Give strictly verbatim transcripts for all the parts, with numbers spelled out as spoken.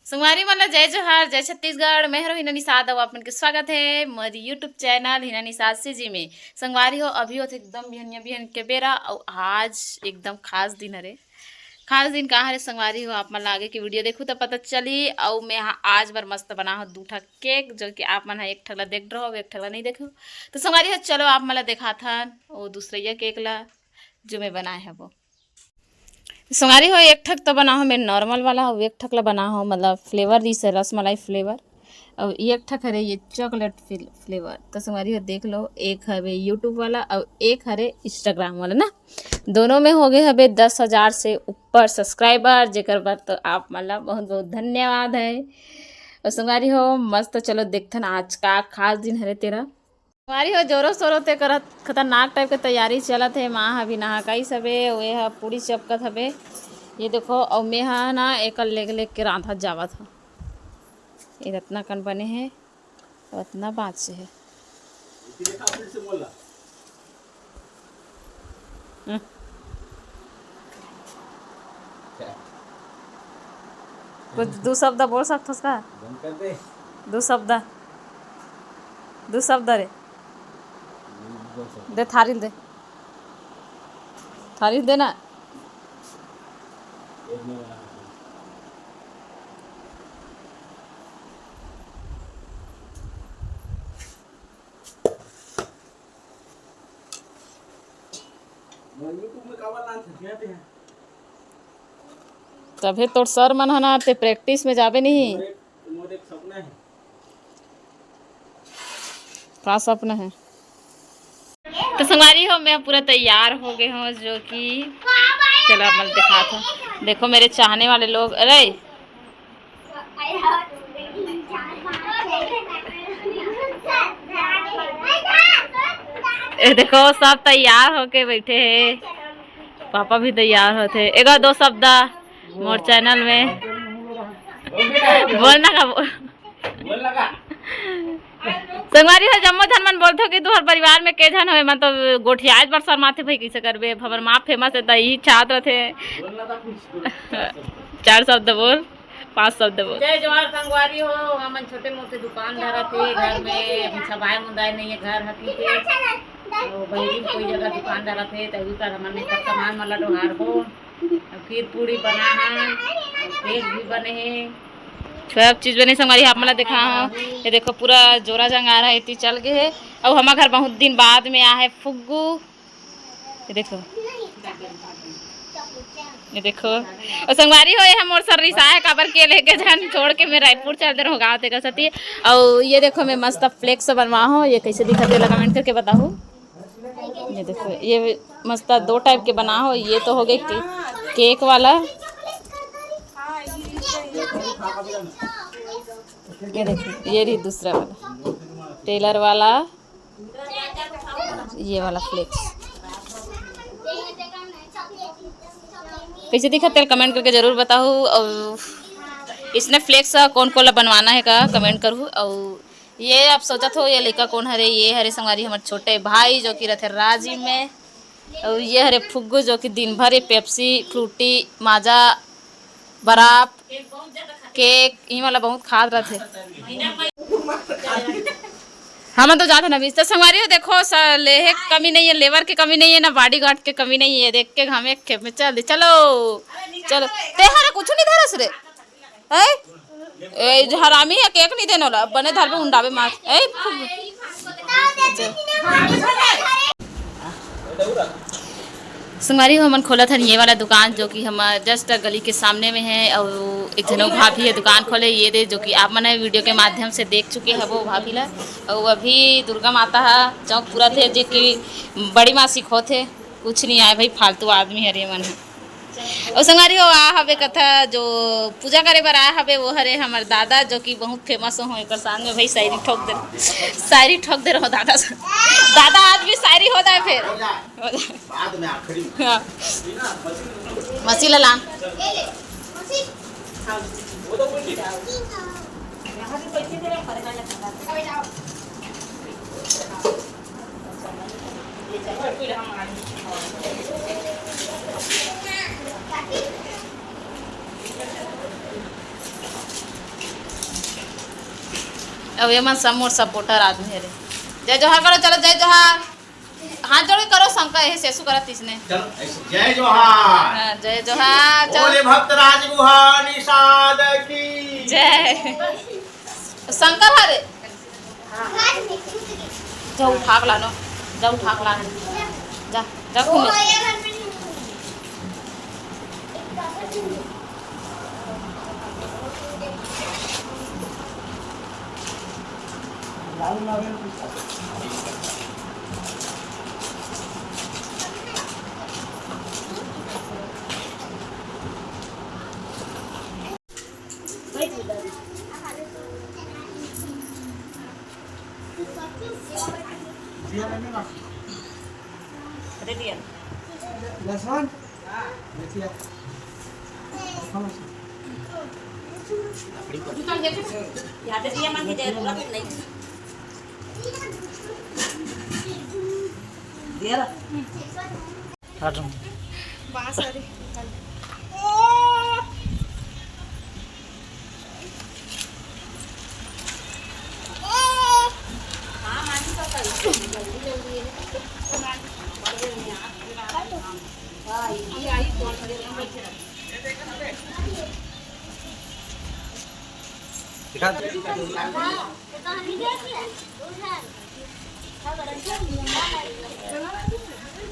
संगवारी मन ला जय जोहार, जय छत्तीसगढ़। मैं हरो हिना निषाद, अउ आप मन के स्वागत है मोर YouTube channel Hina Nishad CG में। संगवारी हो, अभी होत एकदम बिहनिया बिहन के बेरा, अउ आज एकदम खास दिन हरे। खास दिन का हरे संगवारी हो, आप मन ला आगे के वीडियो देखहू त पता चली। अउ मैं हा आज बर मस्त बना हो दू ठक केक, जो कि आप मन हा एक ठक ला देख रहो, एक ठक ला नहीं देखो। तो संगवारी हो, चलो आप मन ला देखाथन वो दूसरैया केक ला, जो मैं बनाए हबो। संगवारी हो, एक ठक तो बना हो मैं नॉर्मल वाला, अउ एक ठक ला बना हो मतलब फ्लेवर, जैसे रसमलाई फ्लेवर, अउ एक ठक हरे ये चॉकलेट फ्लेवर। तो संगवारी हो, देख लो, एक हवे YouTube वाला अउ एक हरे Instagram वाला ना। दोनों में हो गए हवे दस हजार से ऊपर सब्सक्राइबर, जेकर बर तो आप मन ला बहुत बहुत धन्यवाद है। अउ संगवारी हो, मस्त चलो देखथन आज का खास दिन हरे तेरा। संगवारी हो, जोरों शोरों ते करत खतरनाक टाइप के तैयारी चलत हे। माँ ह अभी नहा काइस हवे, अउ ए ह पूड़ी चपकत हवे। ये देखो, अउ मैं ह ना एकर लेग लेग के रांधत जावत हव। ये रत्ना कन बने हे, अउ रत्ना बाँचे हे। हम्म। कुछ दू शब्द बोल सकथस का? बंद कर दे। दू शब्द, दू शब्द रे। बोल सकते। दे, थारी ल दे, थारी ल दे ना। एक मैं बना सकता हूँ। मैं YouTube में काबर नाम छपिया पे है? तभे तोर सर मन ह ना, ते प्रैक्टिस में जाबे नहीं। मोर एक, मोर एक सपना है। का सपना है? तो संगवारी हो, मैं पूरा तैयार हो गए हूँ, जो कि चलो आप मन दिखात हूँ। देखो मेरे चाहने वाले लोग, अरे ए देखो, सब तैयार होके बैठे हैं। पापा भी तैयार होते। एगो दो शब्द मोर चैनल में बोलना का बोल। संगवारी हो, जम्मो झन मन बोलथो कि तुहर परिवार में के झन हवे, मन तो गोठियाए बर शर्माथे भाई, कइसे करबे? अब हमर माँ फेमस है, त ई चाहत रथे। चार शब्द बोल, पाँच शब्द बोल। जय जोहार संगवारी हो, हमन छोटे मोटे दुकान धरत हे घर में, अभी छबाय मुंदाय नहीं है, घर हकी के। तो बहिरी में कोई जगह दुकान धरत हे, तभी कर हमन ने सब सामान मन ला डोहारबो। अब खीर पूड़ी बना है, केक भी बने हे। सब चीज बने संगवारी, आप मन ला देखा हो। ये देखो पूरा जोरा जंगारा एती चल गए है। अब हमार घर बहुत दिन बाद में आ है फुग्गू। ये देखो, ये देखो। अउ संगवारी हो, ये हम मोर सर रिसा है, काबर के लेके झन छोड़ के मैं रायपुर चल दे रहो गाँव तेकर सेती। अउ ये देखो, मैं मस्त फ्लेक्स बनवा हो, ये कैसे दिखत हे, कमेंट करके बताहू। ये देखो, ये मस्त दो टाइप के बना हो। ये तो हो गए के, केक वाला। ये देखो, ये रही दूसरा वाला, टेलर वाला, ये वाला फ्लेक्स। कैसे दिखत हे, कमेंट करके जरूर बताहू। अउ इसने फ्लेक्स कौन कौन ला बनवाना है का, कमेंट करू। अउ ये आप सोचत हो, ये लइका कौन हरे? ये हरे संगवारी हमर छोटे भाई, जो कि रथे राजी में। अउ ये हरे फुग्गू, जो कि दिन भर ये पेप्सी, फ्रूटी, माजा, बराफ, केक, ई वाला बहुत खात रथे। हमन तो जात हन अभी। तो संगवारी हो, देखो, स-, लेहे के कमी नहीं है, लेबर के कमी नहीं है, ना बॉडीगार्ड के कमी नहीं है। देख के हम एक खेप में चल दे। चलो, चलो। ते हरे कुछ नहीं धरस रे। हैं? ए, जो हरामी है, केक नहीं देने वाला, बने धरबे उंडाबे मार। ए, फुग। संगवारी हो, हमन खोलत हन ये वाला दुकान, जो कि हमर just गली के सामने में है, अउ एक झन अउ भाभी है दुकान खोले, ये दे, जो कि आप मन वीडियो के माध्यम से देख चुके हैं वो भाभी ला। अउ अभी दुर्गा माता हा चौक पूरा थे, जे कि बड़ी माँ सिखोत हे, कुछ नहीं आए भाई, फालतू आदमी हरे मन ह। अउ संगवारी हो, आ हवे कथा जो पूजा करे बर आए हवे, वो हरे हमर दादा, जो कि बहुत फेमस हो एकर साथ में भाई शायरी ठोक दे, शायरी ठोक दे रहो दादा से। दादा आज भी शायरी हो जाए फिर। बाद में आखिरी में। हाँ। मसीला लान। अब ये मन सब मोर सपोर्टर आदमी हरे। जय जोहार करो, चलो जय जोहार। हाथ जोड़ के करो शंकर, यही सेसु करत इसने। चलो, ऐसे, जय जोहार। हाँ, जय जोहार, चलो। भोले भक्त राज गुहा निषाद की जय। शंकर हरे। जा उठा के लानो, जा उठा के लानो, जा, जा घूमे।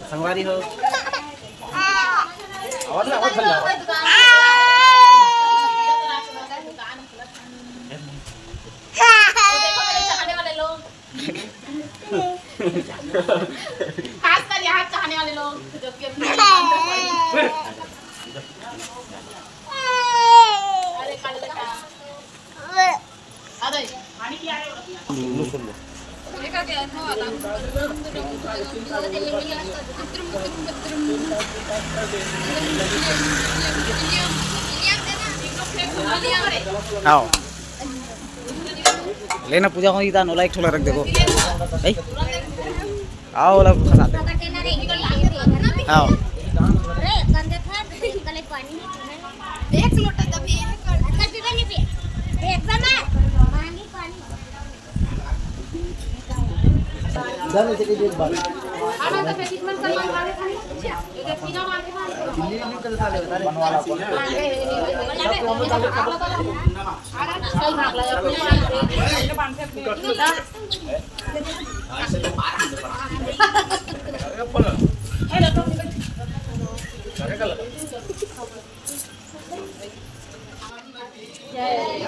संगवारी हो। और ना, और ठंडा। खासकर यहाँ चाहने वाले लोग जो कि अपनी आओ। लेना पूजा होई ता नोला एक ठोला रख देखो। ए? आओ, ओला फंसा दे। आओ। एक लोटा तभी है। अंकल पीबे नहीं पिए। एकदम है। पानी, पानी। जय।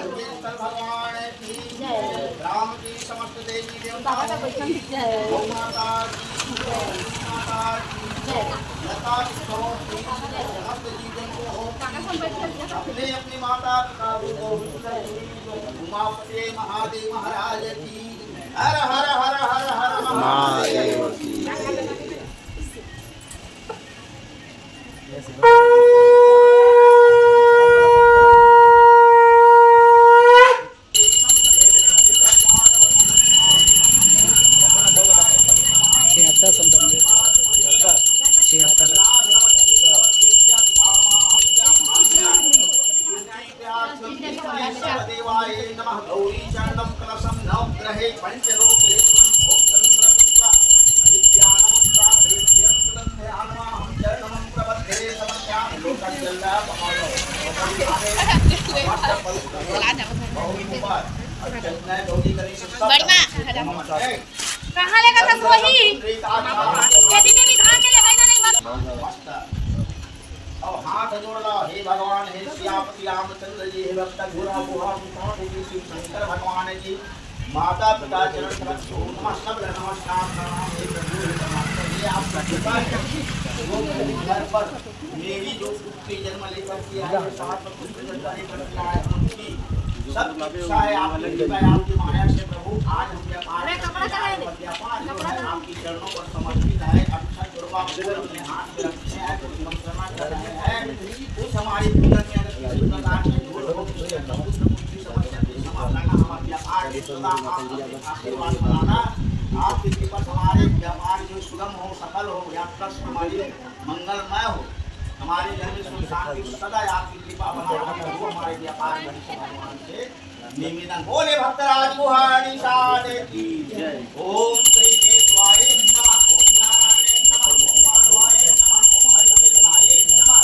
भगवान की जय। राम की समस्त देवी देवता की जय। गौ माता की जय। माता की जय। लता की समस्त जीवन को हो। अपने अपने माता पिता को उमापति महादेव महाराज की। हर हर हर हर हर महादेव। देवाय नमः। गौरी चरणम कलशम नवग्रहे पंचलोके। कहाँ लेगा था सोही? यदि में भी धान के लेगा ना नहीं मत। अब हाथ जोड़ ला, हे भगवान, हे सियापति रामचंद्र जी, हे भक्त घोरा गुहा गुफा देवी शिव शंकर भगवान जी, माता पिता चरण कमल छू नमः, सब नमस्कार प्रणाम, हे प्रभु, हे परमात्मा, ये आपका कृपा है। वो घर पर मेरी जो पुत्री जन्म लेकर के आई है, साथ में पुत्र जन्म लेकर के आए हैं, उनकी सब इच्छा है, आपकी कृपा है, आपकी माया से प्रभु, आज हम व्यापार करने आए हैं, व्यापार जो है आपकी चरणों पर समर्पित है, अच्छा जुड़वा फूल अपने हाथ में रखते हैं, तो हम करना चाहते हैं, उस हमारी पूजा में अगर किसी प्रकार की भूल हो, तो उससे बहुत कुछ भी समस्या की समाधान का हमारा व्यापार है, सदा आप आशीर्वाद बनाना, आपकी कृपा से हमारे व्यापार जो सुगम हो, सफल हो, यात्रा हमारी मंगलमय हो, हमारे घर में सुख शांति सदा आपकी कृपा बना रहे, वो हमारे व्यापार में भगवान से निमित्तन बोले भक्तराज गुहानी साधे की जय। ओम श्री केशवाय नमः, ओम नारायण नमः, ओम माधवाय नमः, ओम हरि कृष्णाय नमः।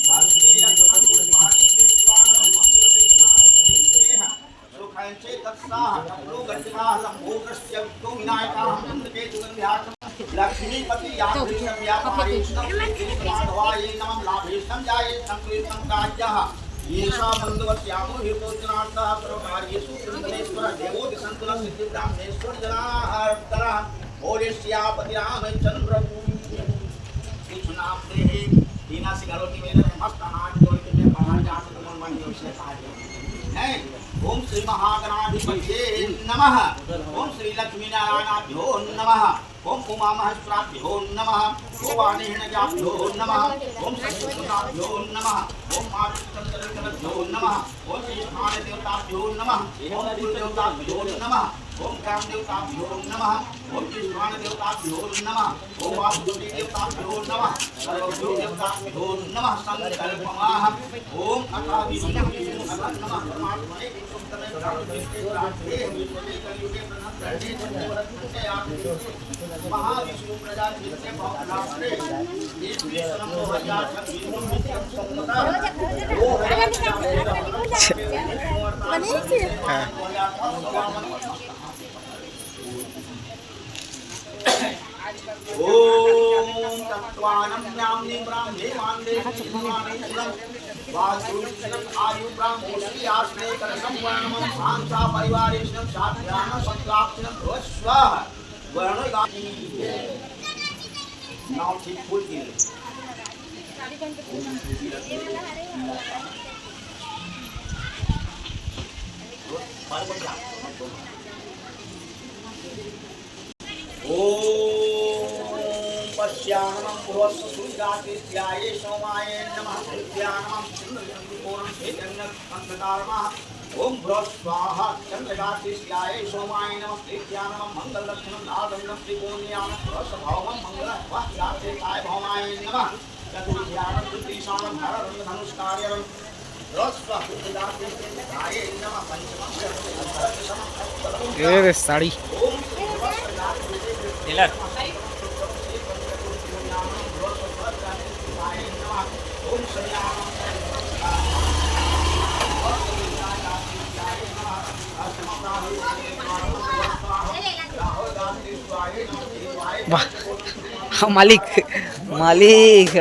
भक्ति यज्ञ पुष्पाणि कृत्वा नमः मंत्र विघ्नाः सुखं चेतस्साः कपलो गण्डिकाः सम्भूतस्य विष्णु विनायकाः धूमकेतु गन्ध्याख्यं लक्ष्मीपति यादृशं व्यापारेषु माधवाय नमः लाभेशं जाये संकृष्टं कार्यः। येषां मन्दवत्यामो हेतोजनार्थः सर्वकार्येषु कृष्णेश्वर देवो दिशन्तु नः सिद्धिं ब्राह्मेश्वर जनार्दनः। बोले सियापति रामचंद्र की। कुछ नाम दे हे, टीना सिंह अरोटी में मस्त हाथ जोड़ के मैं बाहर जा सकता हूँ, मन के विषय कहा जाए। हैं? ओम श्री महागणाधिपतये नमः। ओम श्री लक्ष्मी नारायणाभ्यो नमः। ओम उमा महेश्वराभ्यो नमः। ओम वाणी हिणजाभ्यो नमः। ओम शशिभ्यो नमः। ओम मातृचंद्रभ्यो नमः। ओम श्री स्थान देवताभ्यो नमः। ओम कुल देवताभ्यो नमः। ओम ग्राम देवताभ्यो नमः। ओम स्थान देवताभ्यो नमः। ओम वास्तु देवताभ्यो नमः। सर्वभ्यो देवताभ्यो नमः। संकल्पमाह। ओम अथ विष्णु विष्णु अथ नमः परमात्मने विष्णुतमे ब्रह्म विष्णु ब्राह्मणे विष्णु कलियुगे प्रथम करणे संजीवन संचयात् महाविष्णु प्रजा क्षेत्रे बहुलास्त्रे। हाँ। ओम तत्वानं ब्राह्मणे ब्राह्मे मान्दे ब्राह्मणे वासुविष्णम आयु ब्राह्मोसी आसने कलशम वर्णमम सांसा परिवारेषणम साध्यान संक्राप्तिनम भव स्वाहा। वर्ण गा-, नाव ठीक फूल की। ओम पश्यामं पुरस्सु सूर्यादित्याय सोमाय नमः। सूर्यानमं चन्द्रचन्द्रकोणं चैतन्यकण्ठकारमः। ओम भ्रः स्वाहा चन्द्रगात्रिस्याय सोमाय नमः। प्रीत्या नमः मङ्गललक्षणं नादण्डं त्रिकोणीयानं भ्रः सभौमं मङ्गलः वः गात्रिकाय भौमाय नमः। चतुर्भ्यानं त्रिशानं हररं धनुष्कार्यरं भ्रः स्वः बुद्धिदात्रिस्याय नमः। पंचमं च ए रे साड़ी। वाह, हाँ, मालिक, मालिक।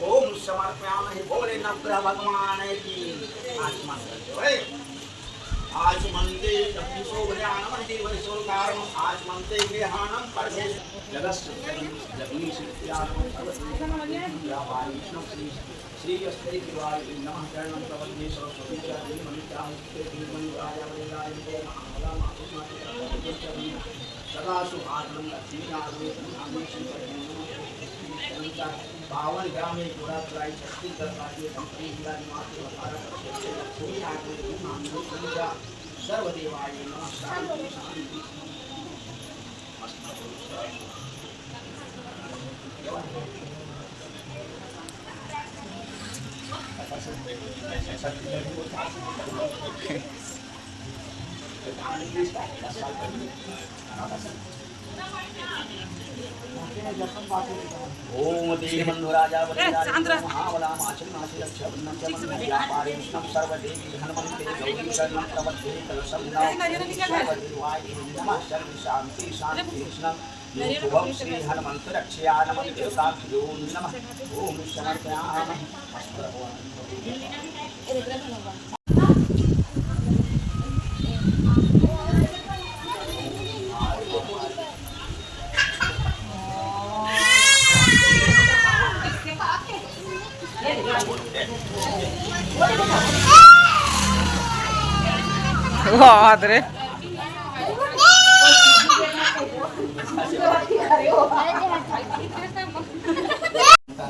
ओम समर्पयामि, बोले नवग्रह भगवान की। आचमन करते हुए, आचमन्ते जगदीशोभयानमं जीवनसोलकारमं आचमन्ते गृहाणं परमेश जगस्य जगदीश जगदीश इत्यादि सर्वदेवतापारीष्णं श्री श्री अस्ते शिवाय नमः। चरणं प्रपद्ये सरस्वती च देवी मनुष्याः ते देवी मनुराजा वरेराय नमो महाबला मातु मातु सदा सुभाषणं लक्ष्मी आगमे संधामे श्री पावन ग्रामे गोरखपुराई छत्तीसगढ़ राज्य कंपनी जिला निवासी भारत क्षेत्र लक्ष्मी आगमे संधामे सर्वदेवाय नमः। शांति शांति। ओम देव बंधु राजा बलि ए, राजा शांत रह। महाबला माचल मासी रक्षा बंधन च बंधन व्यापारी विष्णु सर्व देवी हनुमंते गौरी शरणम प्रपद्ये कलशम नव सर्वदेवाय नमः। सर्व शांति शांति कृष्ण शुभम श्री हनुमंत रक्षया नमः देवताभ्यो नमः। ओम समर्पयामि। वाह रे।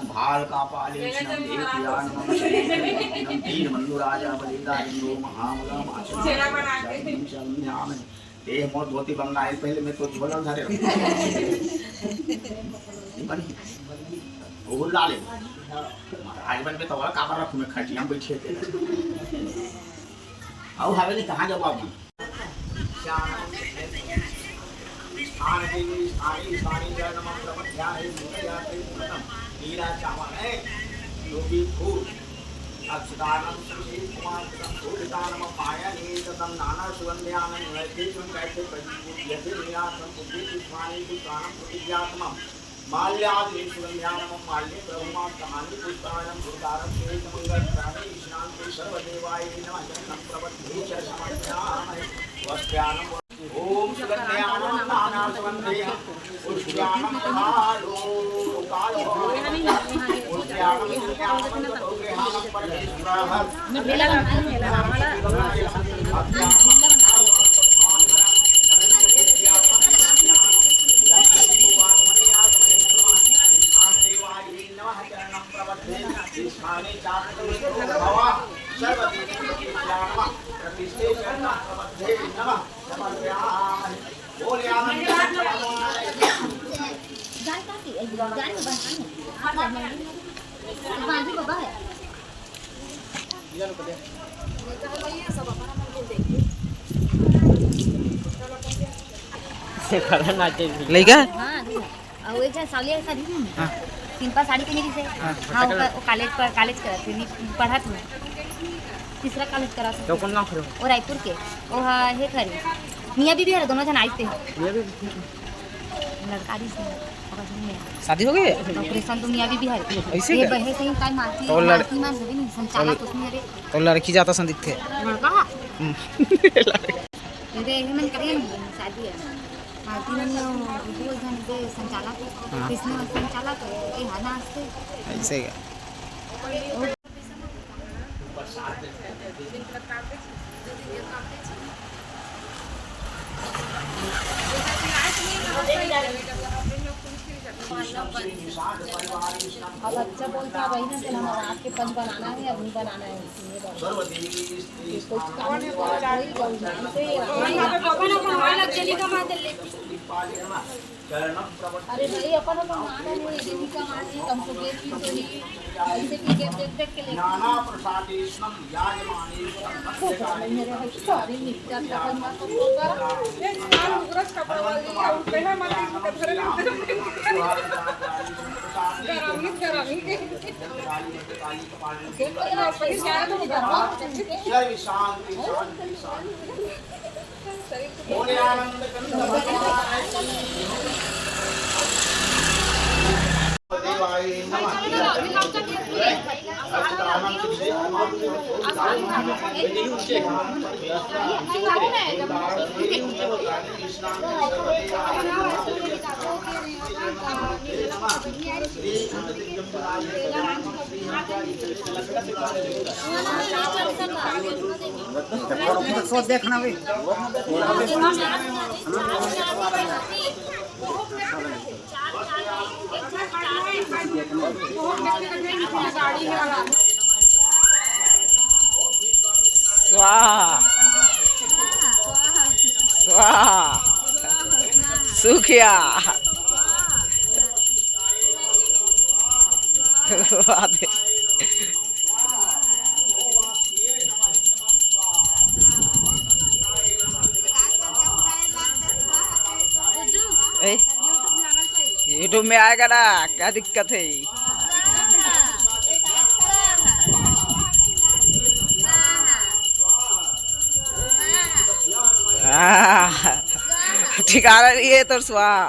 भाल का पाले कृष्णं देवकिया नमः श्री वीर मल्लू राजा बलिदान महामला माचन। देह मोर धोती बंगाइल, पहले मैं तो झोला धरे रहूं। बनी। वो ला ले। महाराज बन के तो काबर रखूं मैं, खटिया में बैठे थे। अउ हवेली कहाँ जाबो अपन? स्थान देवी स्थानी स्थानी च नमः प्रपद्याहे सूर्याते मूलतम। नीला चावल है, जो भी फूल, अक्षतानम सुशील कुमार सूर्यतानम पायने ततम नाना सुगंध्यानम नैवेद्यम कैसे प्रति पूज्यते नीलासम पुष्पे पुष्पाणि पुष्पाणम प्रतिज्ञात्मम। माल्यादि सुगंध्यानम माल्ये प्रभुमात्मानि पुष्पाणम भूतारक्षे समंगलत्राणि ईशान्ते सर्वदेवाय नमः। चरणम प्रबद्धे च समर्पयामहे। वस्त्राणम ओम सुगंध्यानम नाना सुगंधे पुष्पाणम कालो कालो। पुष्पाणम सुगंध्यानम ततो गृहाणम परमेश्वरः। से खड़ा नाचे भी। लइका? हाँ, अउ एक झन सावली ऐसा दिखी। हाँ। सिंपल साड़ी पहनी दिसे। हाँ। हाँ, वो का-, वो कॉलेज पर, कॉलेज करत हे, पढ़त हे। तीसरा कॉलेज करत हे। तो कौन गाँव खड़े हो? वो रायपुर के। वो हा, हे खड़े। मियाँ बीबी हरे, दोनों झन आइस ते। मियाँ बीबी? लड़का दिसे। शादी हो गई? ऑपरेशन तो मियाँ बीबी हरे। ऐसे ये क्या? बहे से ही काई मारती, तो लड़-, मारती मान होगी नहीं, संचालक तो उसमें हरे। तो लड़की जाता सन दिखथे। लड़का? हम्म। ये दे, ये मन करिए नहीं, शादी है। हाँ, तीन वो दो जन दे संचालक है। हाँ। कृष्ण संचालक है, ये हाना हंसते। ऐसे क्या? अब अच्छा बोलता भाई ना, तो हम रात के पंच बनाना है, अभी बनाना है। अपन अपन वाला जनी का माते लेती। अरे भाई, अपन अपन माना नहीं, जनी का माते, हमको गेम भी तो नहीं, ऐसे भी गेम देख देख के लेती। नाना प्रसादेशनम याजमाने। सारी नित्या अपन माता को कर। ये साल उग्रस कपड़ा वाली, और पहला माता इनका घर में गरमी, गरमी। सोच देखना भी। स्वाहा। स्वाहा। सुखिया। ए, YouTube में आएगा ना, क्या दिक्कत है? आह, ठिकाना नहीं है तोर स्वाहा।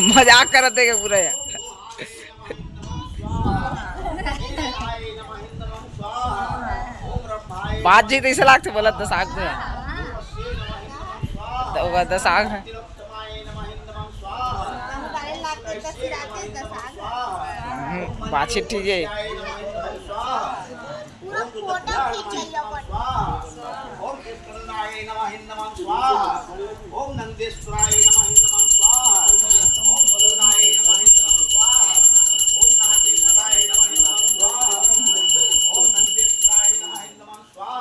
मजाक करत हे पूरा यार। बात जी तो इसे लागथे बोलत दस आग में। तो वो दस आग है। हम्म, बात ठीक है। पूरा फोटो खींच लिया अपन। ओम स्कंदाय नमः नमः स्वाहा। ओम नंदेश्वराय नमः नमः स्वाहा। ओम वरुणाय नमः नमः स्वाहा। ओम नागेश्वराय नमः नमः स्वाहा। ओम नंदेश्वराय नमः नमः स्वाहा।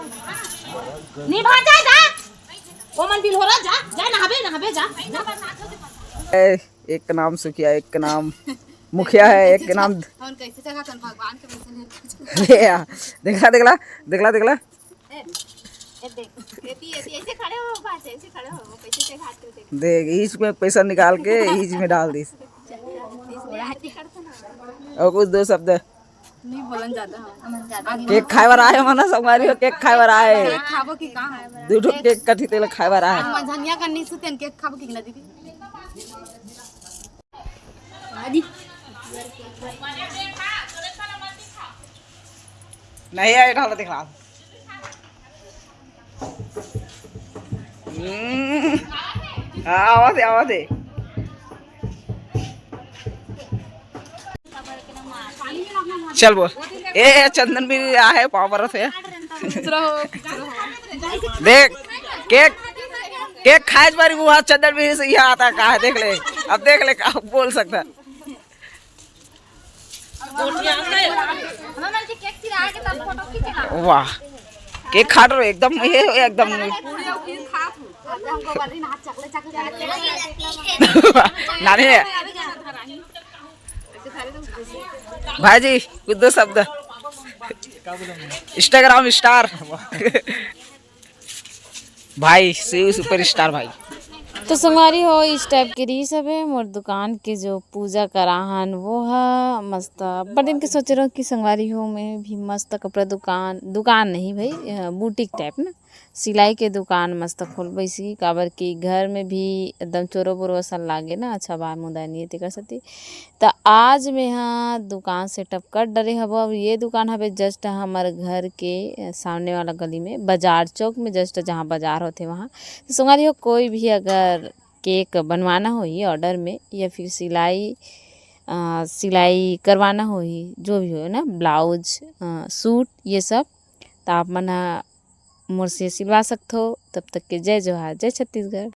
नहीं भाग जा, जा। ओ मन बिल हो रहा, जा, जा नहाबे, नहाबे, जा, जा। ए, एक नाम सुखिया, एक नाम मुखिया है, एक नाम। हमन कैसे चघाथन भगवान के वैसे नहीं। ले आ, देखला, देखला, देखला, देखला। ए, ए देख, एती, एती, ऐसे खड़े हो, बात है, ऐसे खड़े हो, वो कैसे चघात हो, देख। देख, ईच में पैसा निकाल के ईच में डाल दिस। इसमें आरती करते ना। और कुछ दो शब्द। नहीं बोलन जाता है। केक खाए बर आए हो ना, संगवारी हो, केक खाए बर आए। केक खाबो कि कहाँ? दू ठो केक कटही, तेला खाए बर आए। हम मझनिया करनी सुतेन, केक खाबो कि ना दीदी? नहीं आए, ढाला दिखला। हम्म, हाँ, आवा दे, आवा दे। चल बोल। ए, ए, चंदन भी आया है, पाँव परत हे। देख, केक, केक खाए बारी मुँह चंदन भी से यहाँ आता कहा है, देख ले। अब देख ले, का बोल सकता। वाह, केक खात रहो एकदम, ये एकदम। नानी, भाई जी, कुछ दो शब्द। Instagram star। भाई, शिव superstar भाई। तो संगवारी हो, इस type के रही सब है मोर दुकान के जो पूजा कराहन, वो है मस्त। बड़े दिन के सोच रहे हो कि संगवारी हो, मैं भी मस्त कपड़ा दुकान, दुकान नहीं भाई, अ, boutique type ना, सिलाई के दुकान मस्त खोलबो इसी, काबर कि घर में भी एकदम चोरो बोरो असन लागे ना, अच्छा बार मुदा नहीं है, तेकर सेती। त आज मेंहा दुकान setup कर डरे हबो। अब ये दुकान हवे just हमर घर के सामने वाला गली में, बाजार चौक में, just जहाँ बाजार होथे वहाँ। तो संगवारी हो, कोई भी अगर केक बनवाना होही order में या फिर सिलाई, अ, सिलाई करवाना होही, जो भी हो ना, ब्लाउज, अ, सूट, ये सब, त आप मन ह मोर से सिलवा सकथो। तब तक के जय जोहार, जय छत्तीसगढ़।